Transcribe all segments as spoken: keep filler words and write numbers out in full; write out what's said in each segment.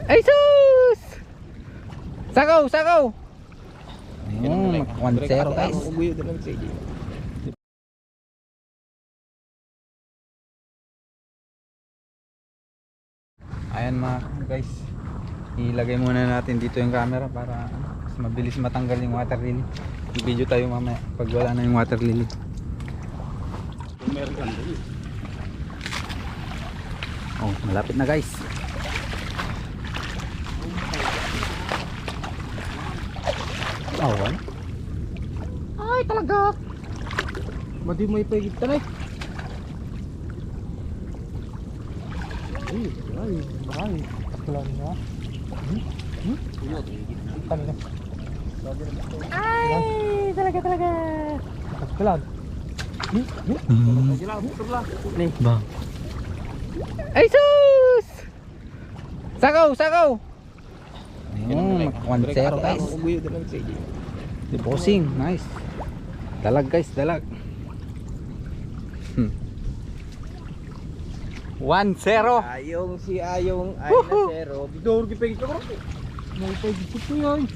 Ay, sus! Sakaw, sakaw! Ayun, one zero, guys. Ayan, mga guys, ilagay muna natin dito yung camera para, ano, mas mabilis matanggal yung water lily. I-video tayo mamaya pag wala na yung water lily. Kung meron kang dali. Oh, malapit na, guys. Awan. Ay, talaga. Madi mo ipay kita na eh. Ay, ay, ay. Taklan nga. Hmm? Hmm? Tangina. Ay, talaga, talaga. Taklan. Hmm? Hmm? Ba? Ay, sus! Sakaw, sakaw! Ayun, one zero, guys. Di bossing, nice. Dalag, guys, dalag. Hmm. One zero. Ayong si Ayong ay Woohoo! Na zero. Bidor, gipay ka, bro. May pay dito yan.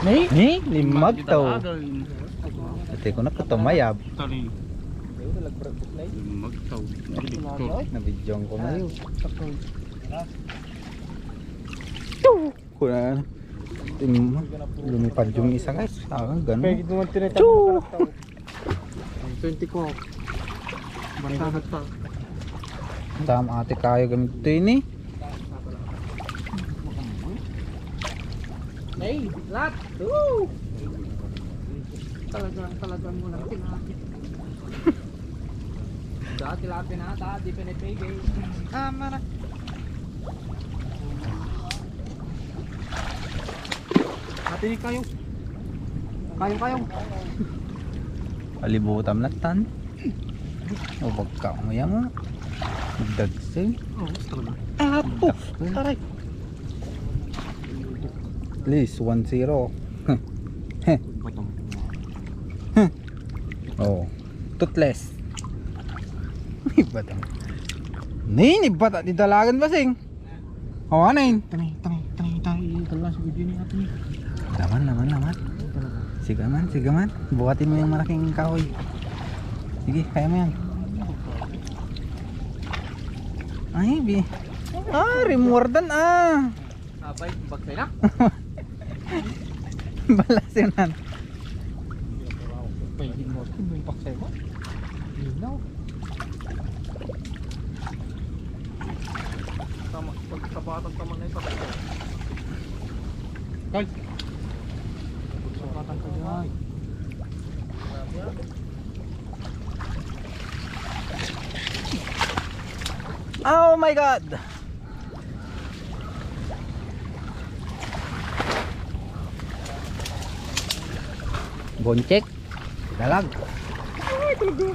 Ni? Ni? Limag to. Ate ko nakatumayab. Limag to. Victor. Nabidyoan ko na yun. Kuna, lumipad yung isa, guys. Ah, ganun. Pwede naman tinatawag. Choo! Twenty-four. Bantagan pa. Tama ate kayo gamit ito ini. Hey, lat! Woo! Talagang, talagang walang tinapit. Dati lahat pinata, di pinipigay. Tama na. Ate ni kayo. Kayo, kayo. Alibutam na tan. O, wag ka, umaya mo. Dagsay. Oh, gusto ko na. Apo! Aray! Please, one zero. Heh. Heh. Oh. Toothless. Ibata. Ni, ibata di dalagan basing. Awanen. Tanay, tanay, tanay, tanay. Ito lang sa video ni ate ni. Laman, laman, laman. Sige man, sige man. Buhatin mo yung malaking kahoy. Sige, kaya mo yan. Ay, bi. Ah, rimwardan ah. Abay, bagsay na. Balasinan. Pwede mo ito, may bagsay mo. Yun na. Tama, pag sabatan tama na yung sabatan. Kay. Sabatan ka dyan. Oh my God! Bonchek. Dalag. Ay, talaga.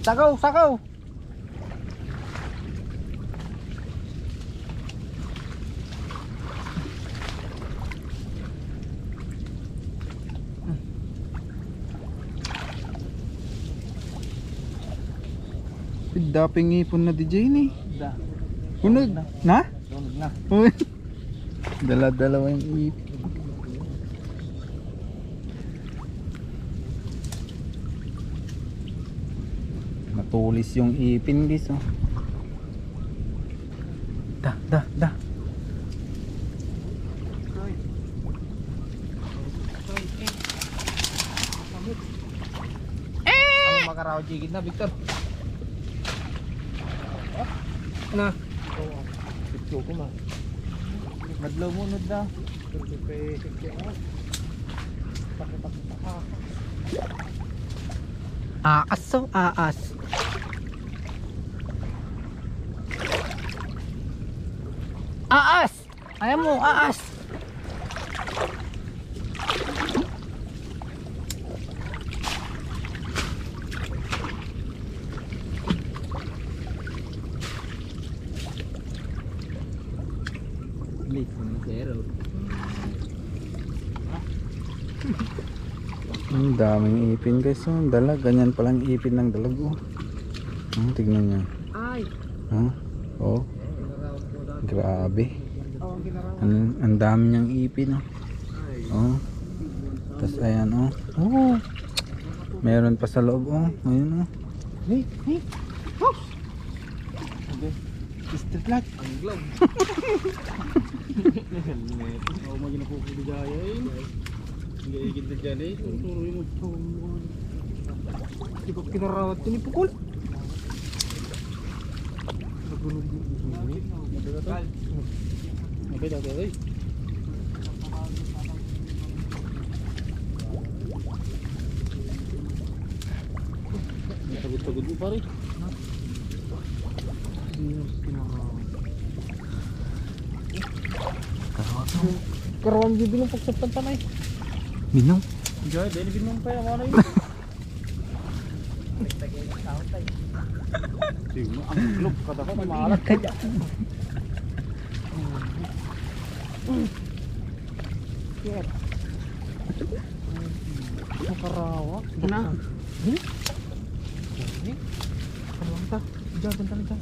Sakaw, sakaw. Daping ipon na di Jane eh. Da. Unod. Na? Na? Unod na. Dala-dala yung ipin. Matulis yung ipin, guys, oh. Da, da, da. Ang makaraw jigid na, Victor. Na. Ito ko na. Madlaw mo, nod na. Aas, so, aas. Aas! Ayaw mo, aas! Please, one zero. Ang Daming ipin, guys, oh. Dalag, ganyan palang ipin ng dalag, oh. Oh, tignan niyo. Ay. Oh, oh. Grabe. Oh, ang ginaraw. Ang, ang dami niyang ipin, oh. Oh. Tas ayan, oh. Oh. Meron pa sa loob, oh. Ayun, oh. Hey, hey. Hops! Street light. Ang glove. Oh, magina po ko dijay, eh. Hindi, ikit na dyan, eh. Turo mo. Di ba kinarawat ini, pukol? Nagulog yung gusto mo, eh. Mabay dati, eh. Ang tagod-tagod mo, pare. Karawat mo. Karawat mo, binong pagsaptan tanay. Binong? Diyan, dahil binong pa yung ano yun. Sige, ang globe, kada ko, maalat. Kaya. Makarawa. Na. Hmm? Karawang ta. Diyan, punta na dyan.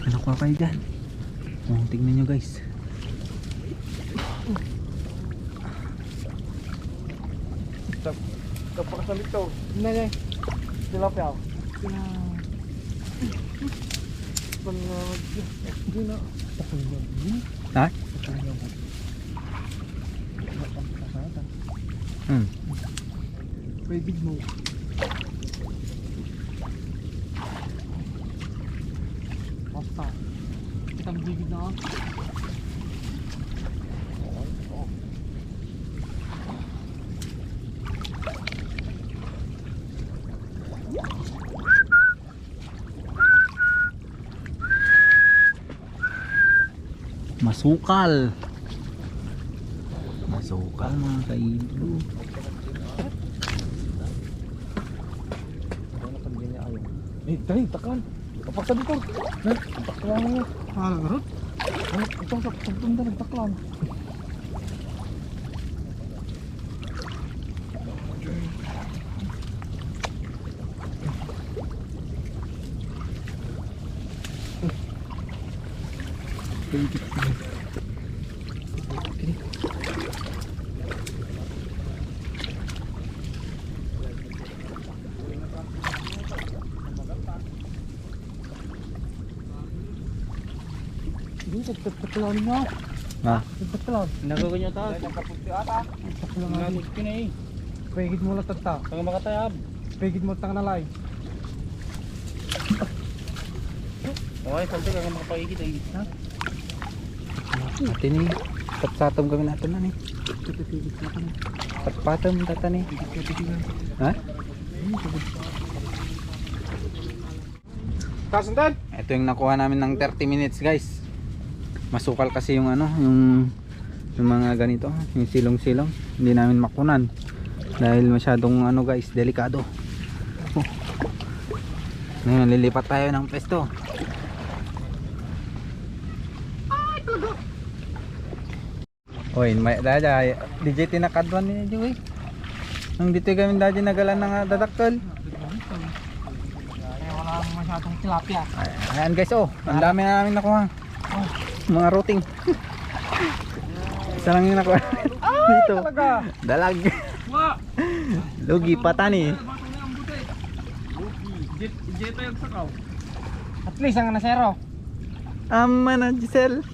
Ano ko kayo dyan? Oh, tingnan nyo, guys. Tap-, tapakasalit to. Hindi, hindi. Tilapia. Pag, uh, hindi na. Takot na. Ha? Takot na. Hmm. Pwede mo. Basta. Kitang bigid na, ah. Masukal. Masukal, mga kaidol. Eh, dali, taklan. Kapag sa dito. Eh, taklan mo. Ah, ngarot? Eh, ito, sa pagtunda, nagtaklan. Hindi, nagpagpatuloy nga. Ha? Nagpagpatuloy. Nagaganyo ta. Nagpagpatuloy ata. Nagpagpatuloy nga. Ngamit ko na eh. Pwede mo lang tagta. Ang makatayab. Pwede mo tang nalay. Okay, sabi ka nga makapagigit eh. Ha? Ati ni, patsatom kami natin na ni. Patpatom tata ni. Ha? Taas ang tan? Ito yung nakuha namin ng thirty minutes, guys. Masukal kasi yung ano, yung, yung mga ganito, yung silong-silong. Hindi namin makunan dahil masyadong ano, guys, delikado. Oh. Ngayon, lilipat tayo ng pwesto. Oy, may dada, di jay tinakadwan ni Joey. Nang dito kami dati nagalan nga dadakkel. Eh, wala masyadong tilapia. Ay, ayan guys, oh, ang dami na namin nakuha. Mga routing. Isa lang yung nakuha. Ay, dito. Talaga. Dalag. Wa. Lugi pa tani. Jet, jet tayo sa kaw. At least ang nasero. Ama na, Giselle.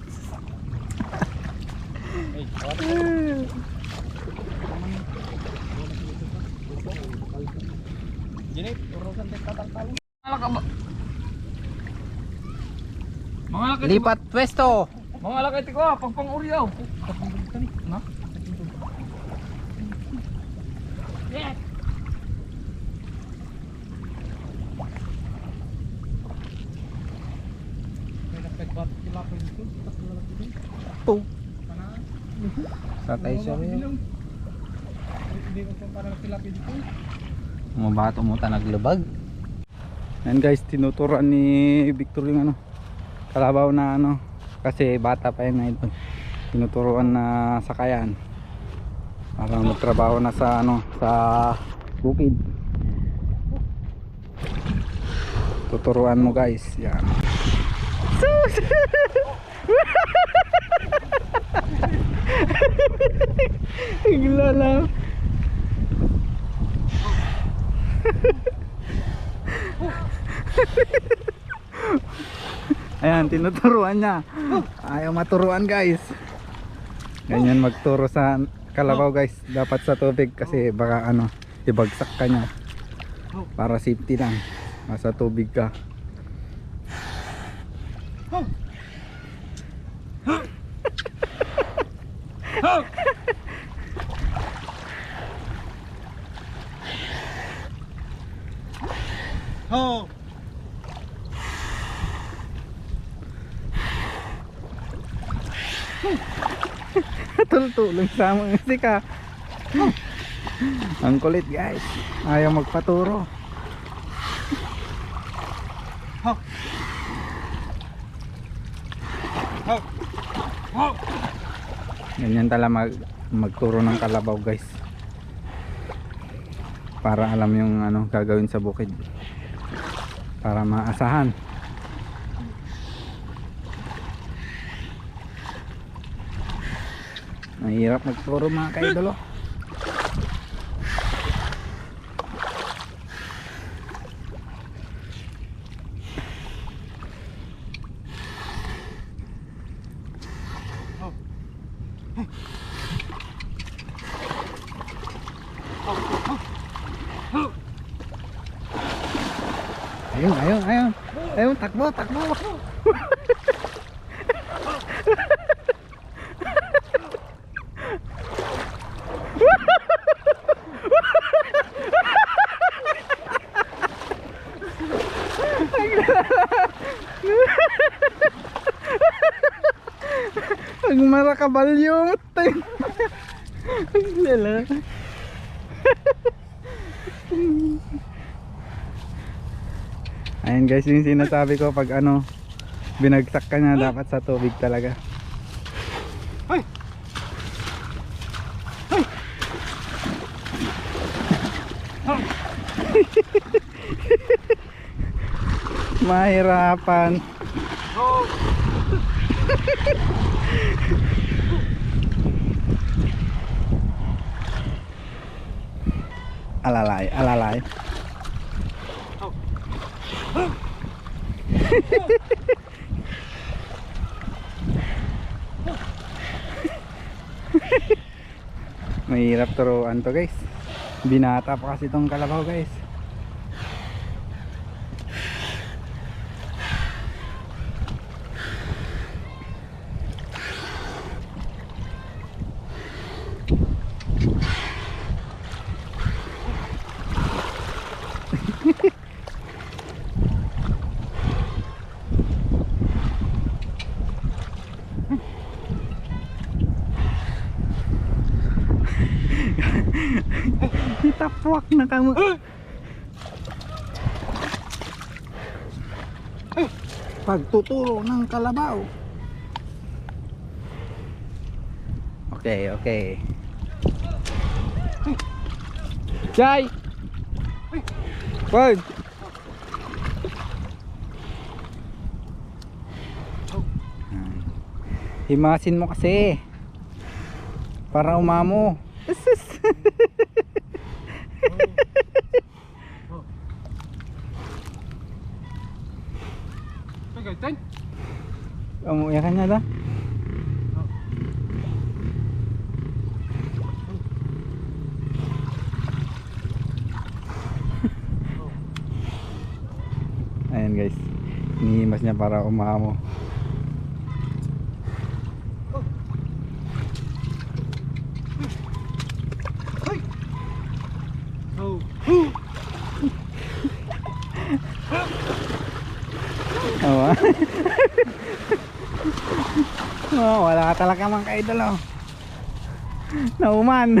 Mga laki, lipat pwesto. Mga laki, tiko, ah, pagpang-uriaw. Na? Oh. Sa tayo siya ngayon. Mga bato mo ta naglubag. Ayan guys, tinuturan ni Victor yung ano, kalabaw na ano, kasi bata pa yan, idol. Tinuturuan na sakayan para magtrabaho na sa, ano, sa bukid. Tuturuan mo, guys. Yan. Sus! Naglala. Ayan, tinuturuan niya. Ayaw maturuan, guys. Ganyan magturo sa kalabaw, guys. Dapat sa tubig kasi baka, ano, ibagsak ka niya. Para safety lang. Nasa tubig ka. Oh. Tultulong sa mga sika. Ang kulit, guys. Ayaw magpaturo. Ganyan tala mag magturo ng kalabaw, guys. Para alam yung, ano, gagawin sa bukid. Para maasahan. Mahirap magturo, mga kaidolo. Ayun, ayun, ayun. Ayun, takbo, takbo. Ang marakabalyo, matay. Ang lala. Ayan, guys, yung sinasabi ko, pag, ano, binagsak ka niya, dapat sa tubig talaga. Ay! Ay! Mahirapan. Oh! Alalay, alalay. Mahirap turuan to, guys. Binata pa kasi tong kalabaw, guys. Itapwak na kamo. Pagtuturo ng kalabaw. Okay, okay. Jai! Ford! Himasin mo kasi para umamo. Sus! Pagkaitan? Amo, ya kanya da. Ayan, guys, inihimas niya para umamo. Oh, ah. Oh, wala ka talaga, mga kaidol, oh. Nauman.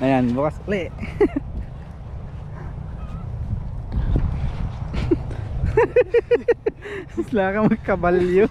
Ayan, bukas uli. Sila ka magkabalyo.